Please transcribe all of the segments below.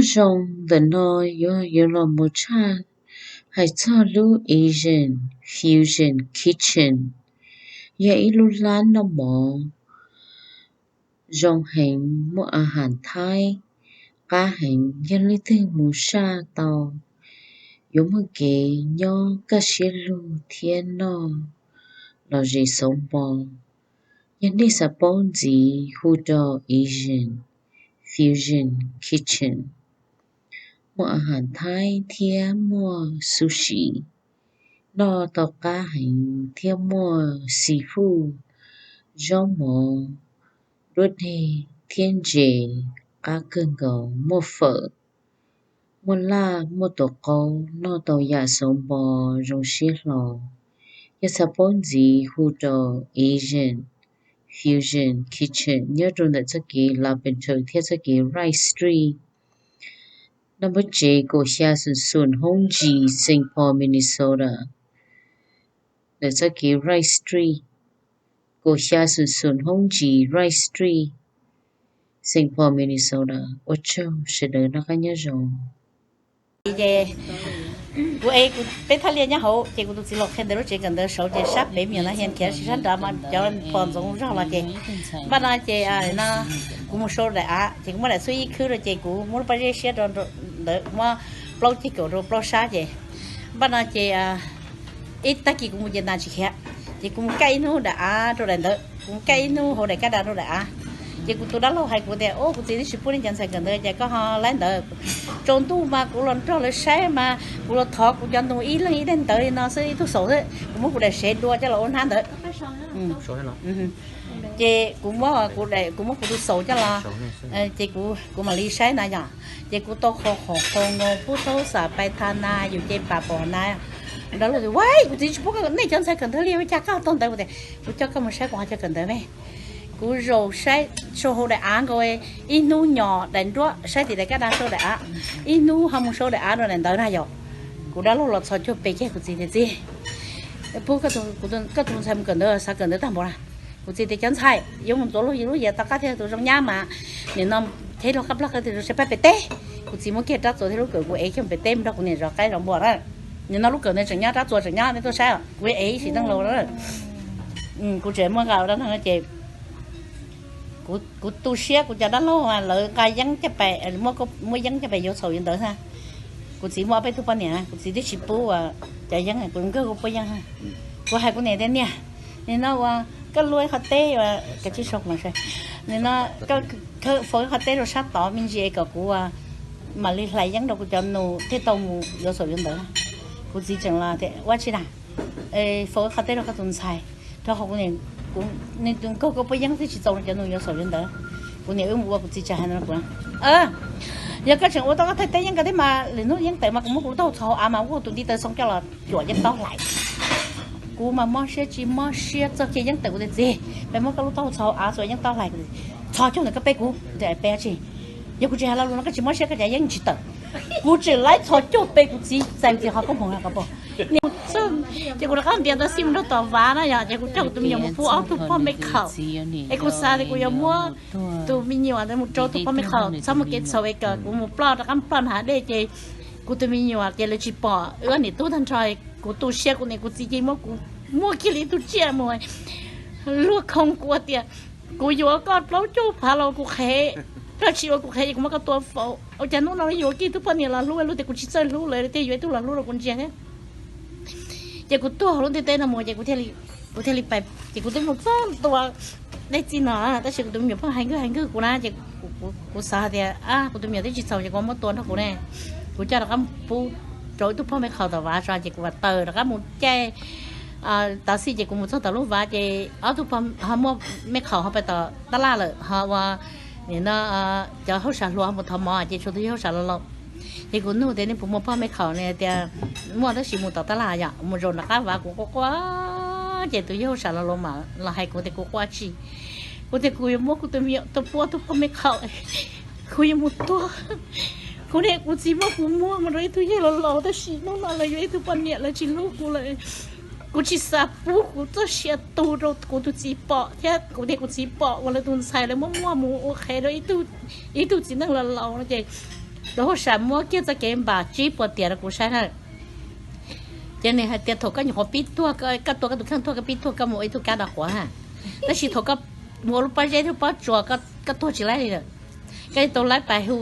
Zoo ntawm no yuav yuav los mus tshaj hais txog lub Asian Fusion Kitchen, yog ib lub hlab noj mov zoo heev, muaj a has Thaib qab heev. Yog leej twg mus saj tau, yuav muaj kev nyob kaj siab lug thiab noj los zem xauv npo. Yog nej xav paub ntxiv, hu rau Asian Fusion Kitchen. Muaj a has Thaib thiab muaj sushi, noj tau qab heev thiab muaj seafood, zaub mov, duab deg thiab ntses qab kawg nkaus, muaj fawm, muaj laj, muaj tuav qaub, noj tau yam xauv npo zoo siab hlo. Yog xav paub ntxiv, hu rau Asian Fusion Kitchen nyob rau ntawm txoj kev Lavender thiab txoj kev Wright Street. Naj npawb tsev kaum xya xoom xoom Hoob Ntsis, Saint Paul, Minnesota. Ntawm txoj kev Wright Street, kaum xya xoom xoom Hoob Ntsis, Wright Street, Saint Paul, Minnesota. Ua tsaug sawv daws noj qab nyob zoo. Ces kuv ev kuv peb thaj liaj nyob hauv, ces kuv tus txiv los qhia ntawm lub tsev kawm ntawv saud ces sab pem me nyuam no hias khiav, sab nrad mas cov phom ntxoov zog los ces npaj no ces no kuv mus sau daim av ces kuv muab daim xub ib khwb rau ces kuv muab lub pob zeb siab rau ntawd, muab plaub ceg kaum rau plaub sab ces npaj no ces ib tag kis kuv mus ces nas tsis khiav, ces kuv mus kaj ib hnub daim av rau daim ntawd, kuv mus kaj ib hnub hauv daim kaj das rau daim av. Ces kuv tus dab laug hais kuv tias, Ub, kuv txiv twb tsis pub nej cov ntxhais kawm ntawv ces koj ho laib ntawd. Tsaus ntuj mas kuv los nrog lawv saib mas kuv los thov kuv cov nus ib leeg ib daim ntawv li no xwb, ib tug xaus xwb, kuv muab kuv daim sev dua coj los ua hnab ntawd. Ces kuv muab kuv, kuv muab kuv tus xaus coj los, ces kuv mam li saib na yom. Ces kuv tau qhov qhov qhov nkaus pub thaub xam pais tha na yus ces pam pom na. Dab laug tias, Ua, kuv txiv tsis pub nej cov ntxhais kawm ntawv li, ua cas koj tau ntawv? Kuv tias, Kuv coj koj mus saib kuv ho cov kawm ntawv me. Kuv zaum saib sau hauv daim av nkaus, ib hnub nyos daim nruab saib tim daim kaj das sau daim av, ib hnub ho mus sau daim av rau daim ntawv na yom. Kuv dab laug los txhos caug pes kiag kuv txiv tias, Txiv, pub koj tus ntxhais mus kawm ntawv, xav kawm ntawv tag npaum na. Kuv txiv tias, Cov ntxhais yuav mus ntxuav lub, lub yias tom qab thiaj tus zoo nyab mas, nim no thiab luag qab plab qab tus zoo siab pab pem teb. Kuv txiv muab kiag rab txuas thiab lub kawm kuv ev kiag pem teb mus nrog kuv niam zov qaib zov npua na. Nim no lub kawm ntawd tseem nyob, rab txuas tseem nyob, nej tuaj saib, kuv ev ib sim neej los na. Kuv tseem muaj nqa ua dab neeg no ces kuv tu siab kuv cov dab laug lawv nqa yeeb caj pais, muab yeeb caj pais yuav txhaum yuav ntawv na. Kuv txiv muaj ob peb tug poj niam, kuv txiv twb tsis pub cov yeeb, kuv nkawg kuv pub yeeb. Kuv hais kuv niam tias, Niam, nim no uas koj luaj ib qho teb, kav tsij sau kuv mas, nim no faus ib qho teb rau sab tod me ntsis es kom kuv mam li hlais yeeb rau kuv cov nus thiaj tau mus yuav txhaum yuav ntawv. Kuv txiv tseem los tias, Ua tsi na? Faus ib qho teb rau koj tus ntxhais, rau qhov kuv niam, kuv, nws tus nkauj koj pub yeeb twb tsis txaus rau cov nus yuav txhaum yuav ntawv. Kuv niam wb mus ua kuv txiv tseem hais no kuv, Yog koj tseem ua tau koj thawj teb yeeb ko thiab mas lwm hnub yeeb tawm mas kuv muab kuv lub taub hau txhaus av mas kuv tus ntiv taw xoo coj los cuam yeeb taub hlais. Kuv mas mob siab tsis mob siab txog kiag yeeb tawm kuv tias, Txiv, peb muab koj lub taub hau txhaus av txuam yeeb taub hlais. Txhos caug ntawm koj peb kuv, peb dab tsi? Yog kuv tsis hais lo lus no koj tsis mob siab koj cov yeeb tsis tawm. Kuv tseem laib txhos caug pes kuv txiv txais kuv txiv qhov koob hmoov ko pom. Ces kuv rov qab ntiav ntawv xij mus nrog tom vav na yom, ces kuv coj kuv tus me nyuam mus pub ob tug poj me khaum. Es kuv xav tias kuv yuav muab tus me nyuam ntawd mus rau tus poj me khaum txhob muaj kev txhaum es kom kuv mus ploj rov qab ploj nram hav dej ces kuv tus me nyuam ces lawv tsis pom wb ob niam tub tag nrho. Kuv tu siab kuv niam kuv txiv ces muab kuv, muab kiag li ib tug tsiaj mus luag khoo kuv tias, Kuv yuav koj plaub caug phav los kuv qhev, koj tsis ua kuv qhev ces kuv muab koj tua faus. Ua cas hnub no yuav kiag tug poj niam los hlub luag tias kuv tsis txawj hlub lawv tiag, yuav ib tug los hlub rau kuv ntsia thiab. Ces kuv tuag hauv lub ntiaj teb no mus ces kuv thiaj li, kuv thiaj li pais, ces kuv twb mus txog ntua dej txij no, tab sis kuv tus me nyuam pheej hais nkawg hais nkawg kuv na, ces kuv xav tias kuv tus me nyuam twb tsis txhaum ces kuv muab tua nrog kuv ne. Kuv coj rov qab pub rau ib tug poj me khaum tom vav tso ces kuv mam taws rov qab mus caij tav xij ces kuv mus txog tom lub vav ces ob tug ho muaj me khaum ho pais tom tab laj lawm ho ua, nim no cov hauj sam hluas ho mus thov mov ces tshuav tus yawg hauj sam laus laus. Ces kuv nug tias nej puas muaj poj me khaum ne tias muaj tab sis mus tom tab laj yom, mus zaum nram qab vav kuv quaj quaj ces tus yawg hauj sam laus laus mam los hais kuv tias kuv quaj tsi. Kuv tias kuv yuav muab kuv tus me nyuam tua pub tus poj me khaum, kuv yuav mus tua. Kuv niam kuv txiv muab kuv muag mus rau ib tug yawg laus laus tab sis hnub no lawv yuav ib tug poj niam lawv tsis hlub kuv lawm. Kuv tsis xav pub kuv txoj sia tu rau kuv tus txiv pom thiab kuv niam kuv txiv pom uas lawv tus ntxhais lawv muab muag mus ua qhev rau ib tug txiv neej laus laus no ces Rau hauj sam muab kiag txoj kev npam tsib puas tiam rau kuv saib na. Ces nws hais tias thaum koj nyuam qhuav pib tuag, koj tuaj koj tus kheej tuag, koj pib tuag koj mus ua ib tug kab da quav na. Tab sis thaum koj mus ua lub pob zeb thiab pob tsuas, koj tuag tsis laib li lawm. Koj tau laib pas hu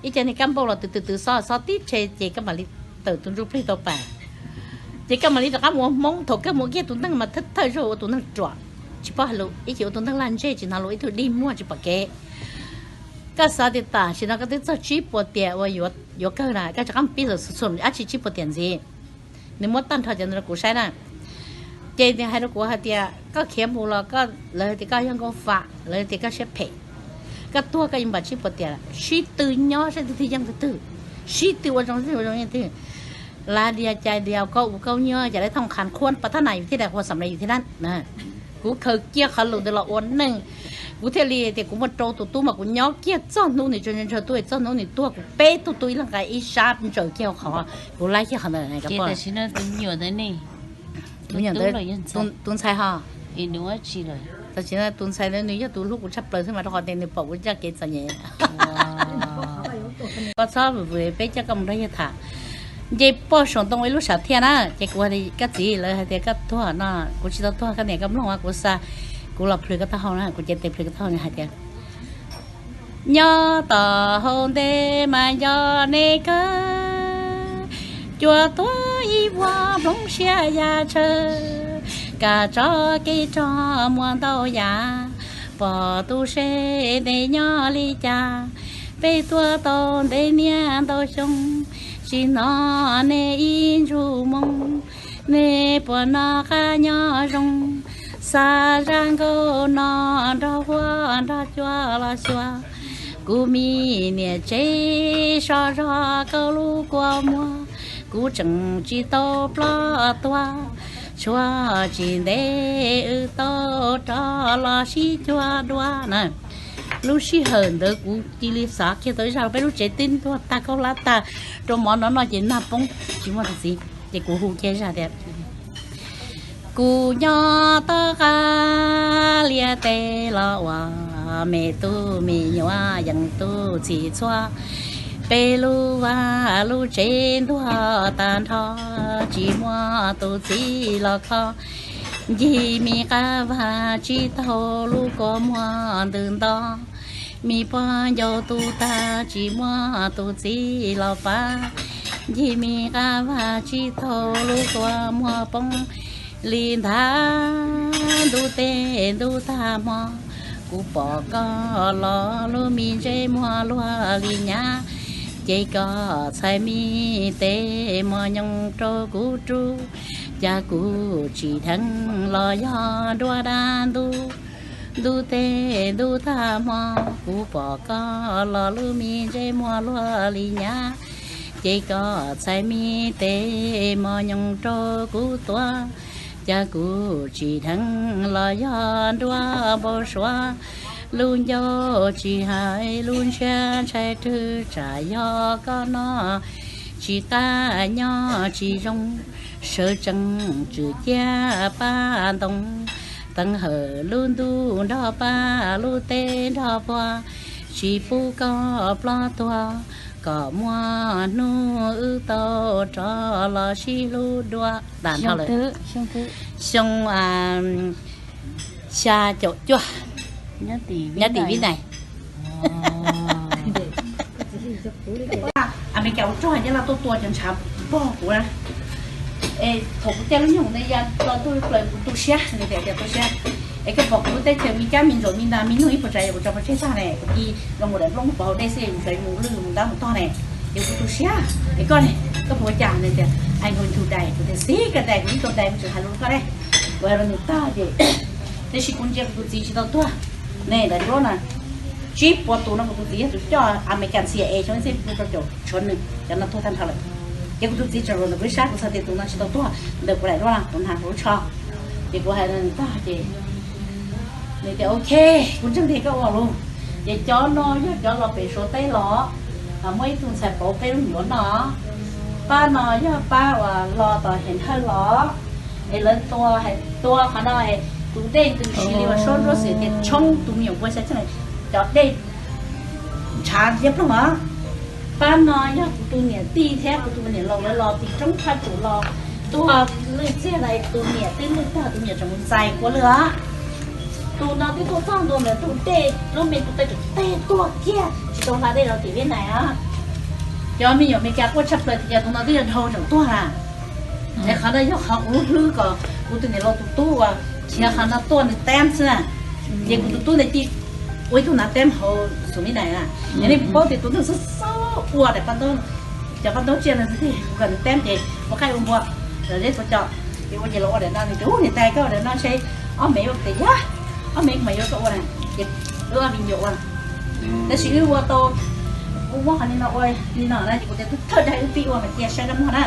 ib co niag kab npauj los twv twv twv xob xob tib rhe ces koj mam li tawm tus ntsuj plig tau pas. Ces koj mam li rov qab mus ua Hmoob, thaum koj mus ua kiag tus neeg mas thawj thawj zaug ua tus neeg ruam, tsis paub hais lus, ib chim ua tus neeg laj ntseg tsis hnov lus, ib tug dig muag tsis pom kev. Koj xav tias tam sim no koj twb txog tsib puas tiam uas yuav kawg na, koj rov qab mus pib lawm xum dab tsi tsib puas tiam ntxiv. Nws muab tag nrho cov ntawd rau kuv saib na. Ces nws hais rau kuv hais tias koj khiav mus los koj, lawv hais tias koj yog nkauj fam, lawv hais tias koj siab phem. Koj tuag koj yuav npam tsib puas tiam, sib tw nyob sib tw twg yeej twg twg, sib tw ua zoo twg ua zoo yeej twg. Lav dias cais dias, koj ua koj nyuaj, cas lawv thooj qhas khuab pas thab nas yus thiaj li qhuas xam lawv yus thiab na. Kuv khaws kiag qhov lus ntawd los ua neej, kuv thiaj li tias kuv muaj rau tus tub mas kuv nyob kiag txog hnub nws tsaug ntshaw tuaj, txog hnub nws tuag kuv peb tug tub ib leeg nqa ib sab ntsaws kiag qhov, kuv laib kiag qhov ntawd. Tus ntxhais ho, tam sim no tus ntxhais ntawd nws yog tus hlub kuv tshaj plaws xwb mas rau qhov tias nws pom kuv txoj kev txom nyem. Koj txhob vwm vwm, peb coj koj mus nrog yawg tham. Nce poj saum ntoo ib lub sam thiaj na, ces kuv hais tias koj txiv, lawv hais tias koj tuag no, kuv tsis tau tuag koj niam, koj mloog kuv xa, kuv los plhws koj taub hau na, kuv cev tes plhws koj taub hau hais tias nyob tom hauv ntej mas nco nej kawg, cua tuag ib vuag nplooj siab ya tsawv, kam tso kev rog muaj ntau yam, pom tus seb nej nyob li cas. Peb tuag tau ntev niaj ntau xyoo, tsis hnov nej ib ntsug moo, nej puas noj qab nyob zoo, xa zaj nkauj no nrog huab nrog cua los xyuas. Kuv me niam tsev so zog koj lub kua muag, kuv tseem tsis tau ploj tuag, tshuav tsis ntev wb tau rov los sib cuag dua na. Lub sij hawm ntawd kuv cia li xav kiag tau ib zaj, peb lub tsev twb ntuag tag khaub hlab tag, rau mov nrov noj ces nag poob tsis muaj tus txiv, ces kuv hu kiag zaj tias kuv nyob tom qab liaj teb los ua me tub me nyuam yeej tu txim txhua. Peb lub vaj lub tsev ntuag tag nrho, tsis muaj tus txiv los kho. Ncig me qab vaj tsis taug lub kua muag ntws nto, me pog ncauj tu tag tsis muaj tus txiv los pab. Ncig me qab vaj tsis taug lub kua muag poob li ntag. Ntuj teb ntuj tag hmo, kuv pom koj los lub me ntsej muag luag li nyab, ces koj txhais me tes mos nyoos rau kuv rub, cas kuv tsis dheev los yog nruab dab ntub. Ntuj teb ntuj tag hmo, kuv pom koj los lub me ntsej muag luag li nyab, ces koj txhais me tes mos nyoos rau kuv tuav, cas kuv tsis dheev los yog nruab npau suav. Lub ncauj tsis hais lub ntshiab ntshai rwg, tsam yog koj noj tsis qab nyob tsis zoo, sawv tsees tswm ciab pab ntoo, teev hawm lub ntuj nrog pab lub teb nrog puag, tsis pub koj ploj tuag, kom muaj hnub wb tau rov los sib hlub dua. Tas nrho lawm. Xyoo xya caum cuaj, nyob tim Vib Nais. Amelikas ua rog nyob Laj tuaj tua cov ntshav npog kuv na. Es thaum kuv caij lub nyoog ntawd ya los tuaj plaws kuv tu siab, nws tias tu siab. Es koj pom kuv lub teb chaws me cab me ntsaum me ntas me noog ib puas tsav yog kuv tso pov tseg tag ne, kuv ci los mus daim nplooj pov hauv dej xwb, mus tsav mus lwj mus ntab mus tog ne, es kuv tu siab. Es koj ne, koj puas ua cas? Nws tias I'm going to die. Kuv tias xib koj die, kuv ib tau die kuv tseem hais lus rau koj ne. Kuv hais rau nws tag ces, tiam sis kuv ntsia kuv tus txiv tsis tau tuag ne, ntawm duab na. Tsib puas tus no kuv tus txiv yog tus coj Amelikas C I A xyoo ib txhiab cuaj rau caum tshuav nws, cov no tuag tag nrho lawm. Ces kuv tus txiv tseem los ntawm kuv ib sab, kuv xav tias tus no tsis tau tuag, ntawm kuv daim duab no kuv hnav kuv lub tsho. Ces kuv hais rau nws tag ces nws tias ok, kuv ntseeg tias koj ua lus. Ces cov no yog cov los pem Suav teb los, muaj ib tug ntxhais pauv peb lub nyuam no. Pab no yog pab uas los tom Hem Thawj los, es lawv tua, tua qhov no es tus dej ntws si li uas suab nruab xwm tias tshoob tus me nyuam npua xya tseej, cov dej ntshav liab ploog os. Pab no yog kuv tus niam tij thiab kuv tus niam laus lawv los tim roob thaj tsum los tuag lwj txiag na, tus niam twb lwj tag, tus niam tseem mus ntxais kua lwj os. Tus no twb tuaj txog ntua ntawd tus dej lub me tus taw tseem teg tuag kiag tsis tau hla dej los tim Vib Nais os. Cov me nyuam Meskas quaj tshaj plaws tias tus no twb yog dhau tseem tuag na. Es qhov no yog qhov kuv hlub kom kuv tus niam laus tus tub uas khiav qhov no tuaj nws teeb xwb na. Ces kuv tus tub ntawd cia ua ib tug nav teeb hauv xus Vib Nais na. Es nej paub tias tus neeg xub xub ua daim paj ntaub, cov paj ntaub tsiaj no xwb, kuv kom nws teeb ces ua qaib ua npua, los zeb tua cos, ces ua ces los ua daim no. Nws tias, Ub, niam tais, koj ua daim no ntshe ob mev. Ua tias, Yog, ob mev kuv mam yuav koj ua na. Ces wb ob me nyuam ua. Tab sis wb ua tau, kuv muab qhov li no ua li no na, ces kuv tias thawj dag wb pib ua mas cia saib dab muag na.